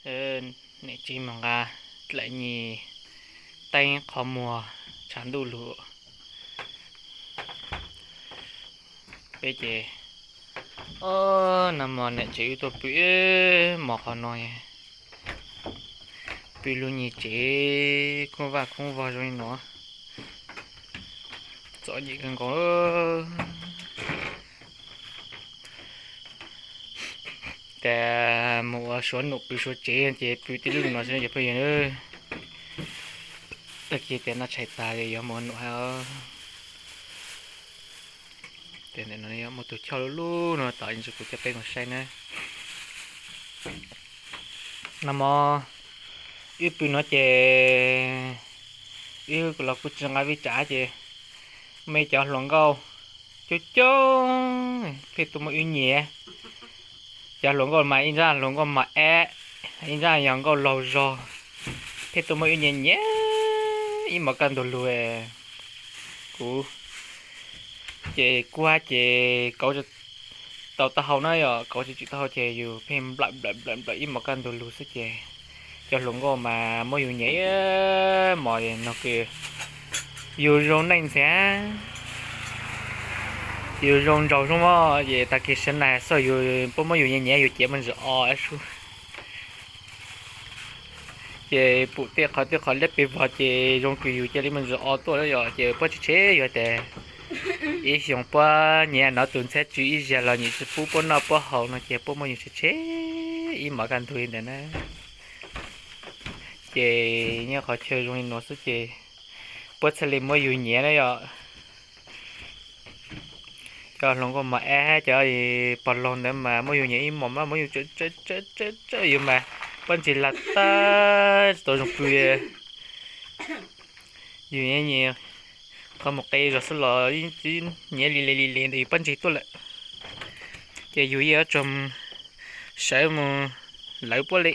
Niam tsev mus nqa dlaim nyis teeb qhov muag tshav ntuj lug. Peb ces, o, nag hmo niam tsev wb tuaj pw mos qhov no, pw lub nyuag tsev khoob vaj khoob vog zoo li no, txom nyem kawg nkaus. Ces mus ua suav num pw suav tsev ces pw tib lub no xwb cov phooj ywg. Tag kis tias noj tshais tag yuav mus ua num hab. Ntawm no muaj tus choj lub lub no tom ntsis kuv coj peb mus saib na. Nag hmo wb pw no ces wb los kuj tsis nqa vij tsav ces muaj ib cov hluas nkauj coob coob pheej tuaj muab wb nyiav. Cov hluas nkauj mas ib nrab hluas nkauj mas ab, ib nrab yog nkauj laug zog, pheej tuaj muab wb nyiav nyiav ib hmos kaj ntug lug. Kuv ces kuv hab ces kauv tau taub hau na yom, kauv tsis tsim taub hau ces yus pheej nplawm nplawm nplawm nplawm ib hmos kaj ntug lug xwb ces cov hluas nkauj mas muab yus nyiav ib hmos no kws yus zoo neej ntxhias, yus zoo nraug zoo mog ces tag kis sawv nag xwb yus puab muab yus nyiav nyiav yus ciav muaj ntsis o sub. Ces pum tej qhov tej qhov liab pes vog ces zoo kws yus cia li muaj ntsis o tuaj lawm yom, ces puab tsis tshev yus tias ib xyoos puab nyiav nov tus ntxhiab tsw ib zaug los nyiam tsis pub puab noj puab haus no ces puab muab yus tshev tshev ib hmos kaj ntug li ntawd na. Ces nyob qhov chaw zoo li no xwb ces puab thiaj li muab yus nyiav na yom. Cov hluas nkauj mos ab cov pog laug ntawd mas muab yus nyiav ib hmos mas muab yus tsawv tsawv tsawv tsawv yus mas pob ntseg lag tag tsis tau zoo pw. Yus nyiav nyiav qhov mus qe zog xwb los nyiav li li li li ntawd yus pob ntseg tuaj lawm. Ces yus yeej yuav tsum sawv mus lawv puab li,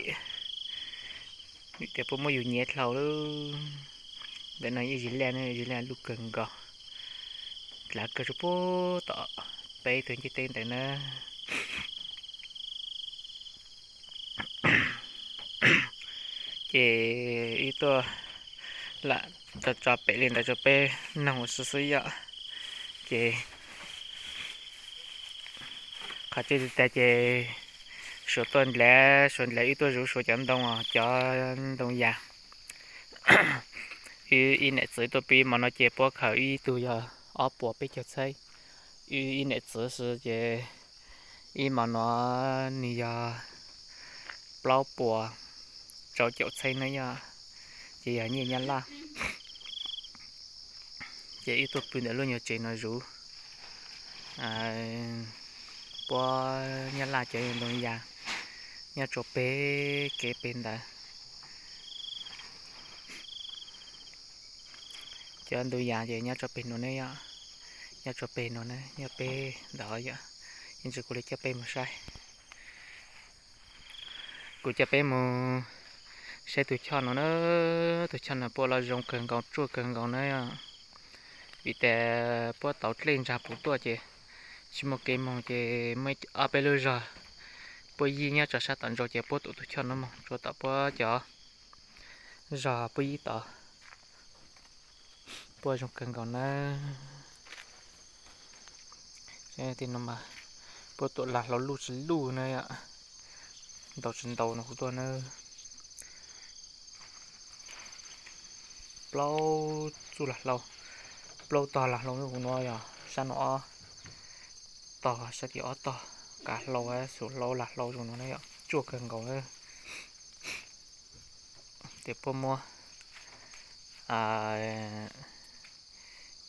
vim tias puab muab yus nyiav dhau lawm. Ntawm no yeej zis laj, zis laj luj kawg nkaus, dlav kawg rau puag tom peb tug ncej teb ntawd na. Ces wb tuaj lam tso tso pem li ntawd rau peb noog ua xwb xwb yom. Ces qhov tseeb tiag tiag ces suav tuaj ndlav, suav ndlav wb tuaj zuv suav cov ntoo, cov ntoo yas. Wb ib niam txiv tuaj pw ib hmos no ces puab khaws wb ib tug yog ob puas peb caug txheeb. Wb ib niam txiv xwb ces ib hmos no nws yog plaub puas rau caum txheeb na yom, ces yog nyiaj Nyab Laj. Ces wb tuaj pw ntawm lub nyuag tsev no zuv puab Nyab Laj cov ntoo yas nyob rau peg kev peg ntawd. Cov ntoo yas ces nyob rau peg no ne yom, nyob rau peg no ne, nyob peg ntawd yom. Yeej tsis kuv li coj peb mus saib. Kuv coj peb mus saib tus choj no na, tus choj no puab los zoo kawg nkaus tsuaj kawg nkaus na. Vim tias puab tau dlej ntsag puv tuaj ces tsis muaj kev moog ces muaj ob peb lub zog puab yib nyob rau sab tom ntsa ces puab tum tus choj no moog rua tom puab cov zog puab yib tod. Puab zoo kawg nkaus na. Tej no mas puab tuam lag hlau luj tsis luj na, ntau tsis ntau no kuv tuaj na. Plaub txuj lag hlau, plaub tog lag hlau kuv no yog sab no ob tog, sab tim ob tog kav hlau, xub hlau lag hlau zoo no na yom, tsuaj kawg nkaus na. Ces puab muab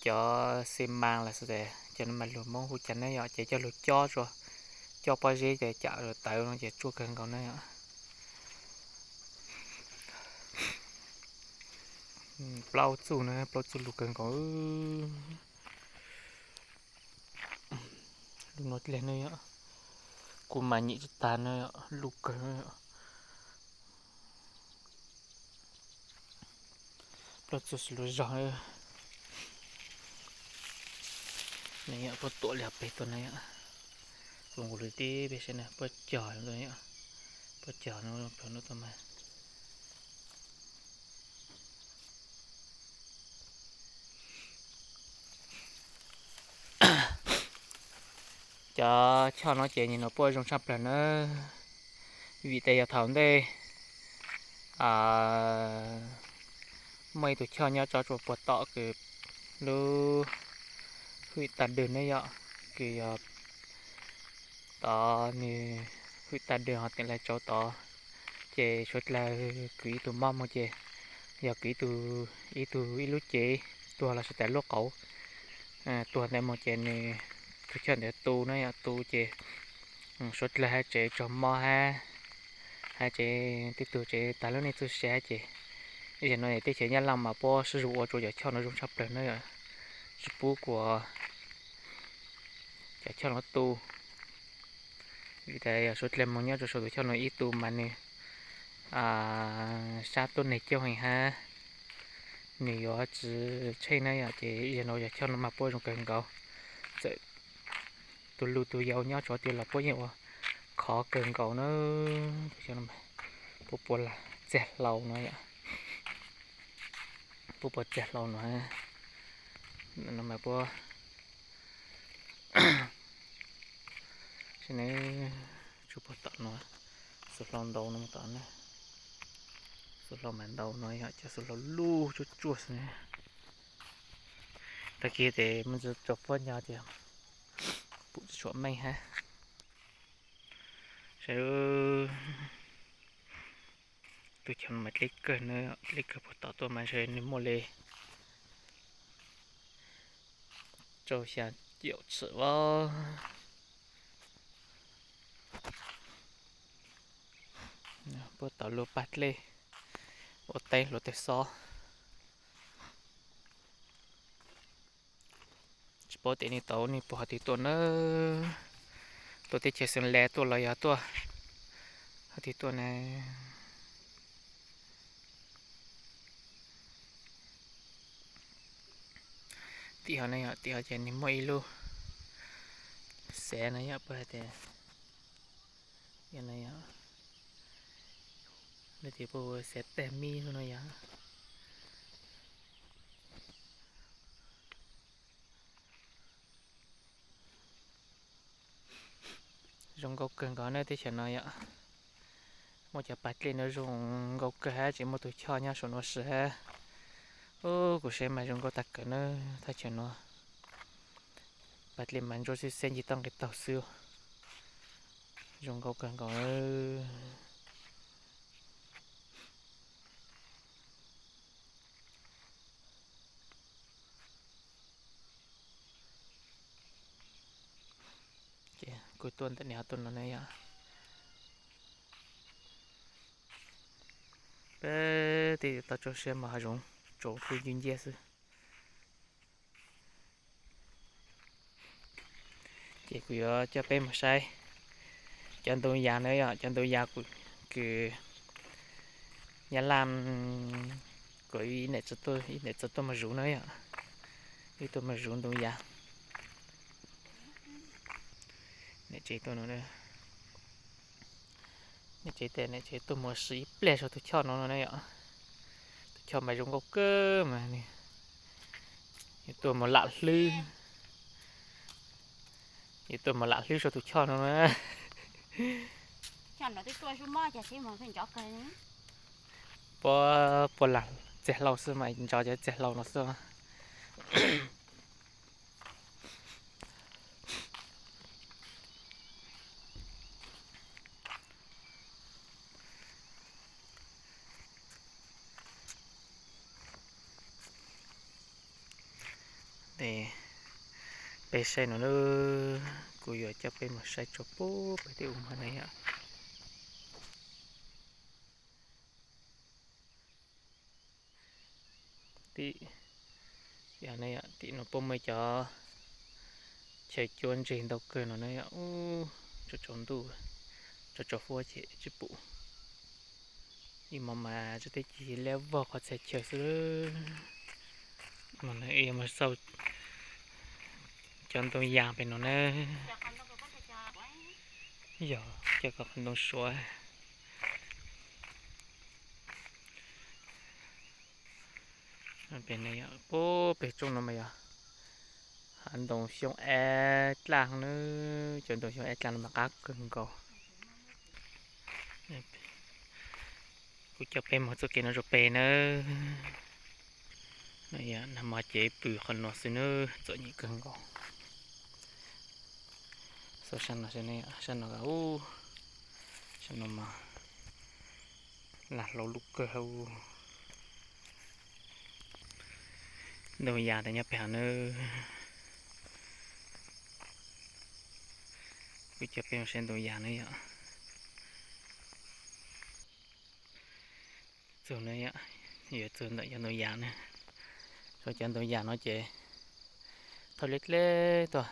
cov xi mas los sis cov no mas lus Hmoob hu cas ne yom, ces coj lug cob rua, cob pob zeb ces cam tawv no ces tsuaj kawg nkaus na yom. Plaub txuj na, plaub txuj luj kawg nkaus. Lub no dlej ne yom, kuv mas nyem tsis tag na, luj kawg. Plaub txuj xws lus zog ne yom, puab tuam li peg tuaj na yom. Kuv nkaus lug tib peb saib na, puab cog, Cov no, cov no tuaj mas. Cov choj no ces nim no puab zoo tshaj plawg na, vim tas yog thaum ntej muaj ib tug choj nyob tso tsua puag tom kws lub hwj tag dwg ne yom, kws yog tod nws hwj tag dwg ho teem laig tsau tod, ces suav dlawg kws ib tug mob moog ces yog kws ib tug ib lub cev tuag los sis tas lub qauv tuag ntawd moog ces nws tus choj ntawd tu na yom, tu ces suav dlawg hab tsev tsaug mob hab, hab tsev tej tug tsev tas lub neej txuj sa hab ces ib zag no teb chaws Nyab Laj mas puab sib zug ua rua cov choj no zoo tshaj plawg na yom, tsis pub kuas cov choj no tu. Vim tas yog suav dlawg moog nyob rua saum tus choj no ib tu mas nws sab tuab neeg coob heev hab nws yuav tsis tsheej na yom, ces ib zag no cov choj no mas puab zoo kawg nkaus. Txawm tus luj tus yau nyob tsua tiag los puab yeej ua khov kawg nkaus na. Puab puas txag hlau no yom, puab puas txag hlau no, no mas puab, saib ne, tsuj puag tom no, xuv hlau ntau no tom na, xuv hlau mas ntau no yog cov xuv hlau luj tsuaj tsuaj xwb ne. Tag kis tes muaj tau puab nyob tias pum tsis tshua meej hab. Saib, tus choj no mas dleb kawg na, dleb kawg puag tom tuaj mas ntshe nws muaj li rau xya caum txwm vab. Puab tau lub paj dlej ua teeb hluav taws xob. Tsis paub tias nws tau nws puag hov twg tuaj na, tuaj teb chaws Xeev Las tuaj los yog tuaj hov twg tuaj na. Tim hov na yom, tim hov ces nws muaj ib lub xev na yom, puab hais tias, yog na yom, lawv tias puab hu xev tag mib no yom. Zoo nkauj kawg nkaus na teb chaws no yom. Muaj cov pas dlej no zoo nkauj kawg hab tseem muaj tus choj nyob saum no si hab. Ub, kuv saib mas zoo nkauj tag kawg na thaj chaw no. Pas dlej mas ntsuab xwb xeb nce toj nqes taug xwb. Zoo nkauj kawg nkaus. Ces kuv tuaj ntawm no tuaj no ne yom. Peb tej tau tso siab mas hav zoov tsaus ntuj ncig nciab xwb. Ces kuv yuav coj peb mus saib cov ntoo yas na yom, cov ntoo yas kws Nyab Laj kuv ib niam txiv tuaj mus zuv na yom, ib tuaj mus zuv ntoo yas. Niam tsev tuaj no, niam tsev tes niam tsev tuaj mus siv ib pliag saum tus choj no no na yom. Tus choj mas zoo nkauj kawg mas, yuav tuaj mus lam hlwb, yuav tuaj mus lam hlwb saum tus choj no na. Puab puas lam txiag hlau xwb mas ntsog cov txiag hlau no xwb. Peb saib no na, kuv yuav coj peb mus saib tso pub peb tej u mag na yom. Tim, tim no puab muaj cov chaw cuab ntseg ntau kawg no na yom. Ub, tsaus ntuj, tsaus tsaus huab ces tsis pum. Ib hmos mas tsuas teb ci leb vog qhov txhia chaw xwb. Mus xauj cov ntoo yas pem no na. Yog cov qhov ntoo suav. Pem no yog, pem tsooj no mas yog hav ntoo xyoob ab dlaj na, cov ntoo xyoob ab dlaj no mas qab kawg nkaus. Kuv coj peb mus txoj kev no rau pem nawb. Nag hmo ces pw qhov no xwb nawb, txom nyem kawg nkaus. Xauj sab no, sab no, sab no mas lag hlau lub kawg. Ntoo yas tas nyob pem hauv nawb. Kuv coj peb mus saib ntoo yas na yom. Txug na, yuav txug ntawm cov ntoo yas na. Cov ntoo yas no ces thauj deb deb tuaj.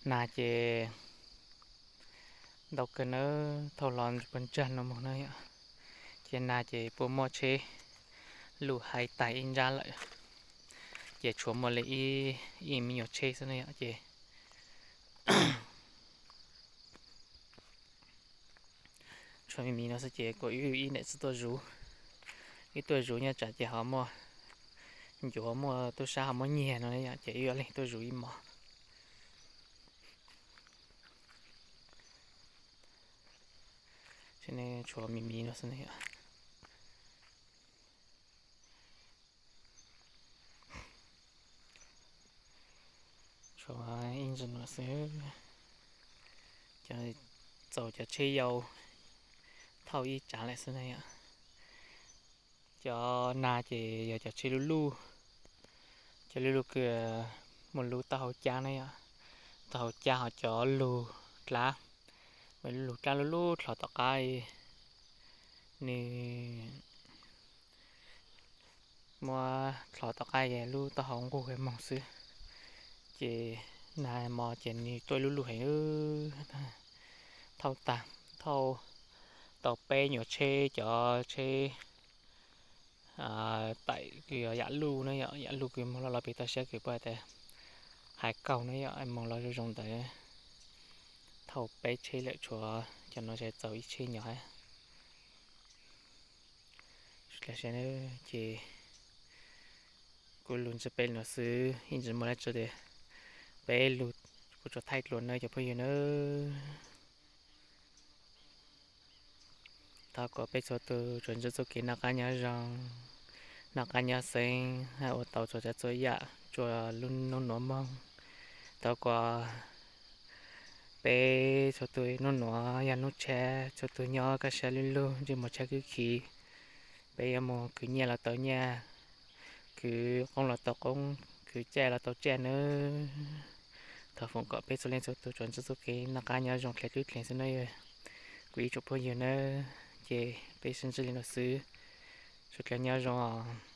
Nag ces ntau kawg nawb, thauj los puag ntsag no mus na yom. Ces nag ces puas muaj tsheb luj hais tas ib nrab lawm, ces tshuav muaj li ib, ib me nyuam tsheb xwb na yom. Ces tshuav me me no xwb ces kuv wb ib niam txiv tuaj zuv. Wb tuaj zuv nyob tsam ces ho muaj ncuav, muaj tub sab ho muab nyiag no yom, ces wb leeg tuaj zuv ib hmos. Tshuav me me no xwb na yom. Tshuav ib ntsis no xwb, txaus cov tsheb yau thauj ib tsav lawm xwb na yom. Cov nag ces yog cov tsheb luj luj, cov luj luj kws muaj lub taub hau cab na yom, taub hau cab ho cov lug dlab, lub lug dlab lub lub dlhau tom qab, nws muab dlhau tom qab lub taub hau nquag moog xwb. Ces nag hmo ces nws tuaj lub lug heev, thauj tag, thauj tau peb nyuam tsheb, cov tsheb taim kws yam luj na yom, yam luj kws moog loj loj pem toj siab kws puab tas hais kaug na yom, moog los zoo zoo ntawd. Thauj peb tsheb lawm, tshuav cov no txaus ib tsheb nyuag hab. Ces kuv lug ntsib peb li no xwb, yeej tsis muaj dab tsi tias, peb lug kuv tsuas thaij dlua nawb cov phooj ywg nawb. Thov kom peb txhua tus tsuas ntsib txuj kev noj qab nyob zoo, noj qab nyob xeeb, ua tau txhua tsav txhua yam rua lub nub nuav moog. Thov kom peb txhua tus nub nuav yog nub tshab, txhua tus nyob kaj siab lug lug, ntsej muag tshav khwb khiv. Peb yuav mus khwv nyiaj los tau nyiaj, khwv qoob los tau qoob, khwv caij los tau caij nawb. Thov foom kom peb txhua leej txhua tus tsuas ntsib txuj kev noj qab nyob zoo dlhau dlhau xwb nawb. Kuv ib tsoom phooj ywg nawb, ces peb sib ntsib li no xwb. Sawv dlawg nyob zoo os.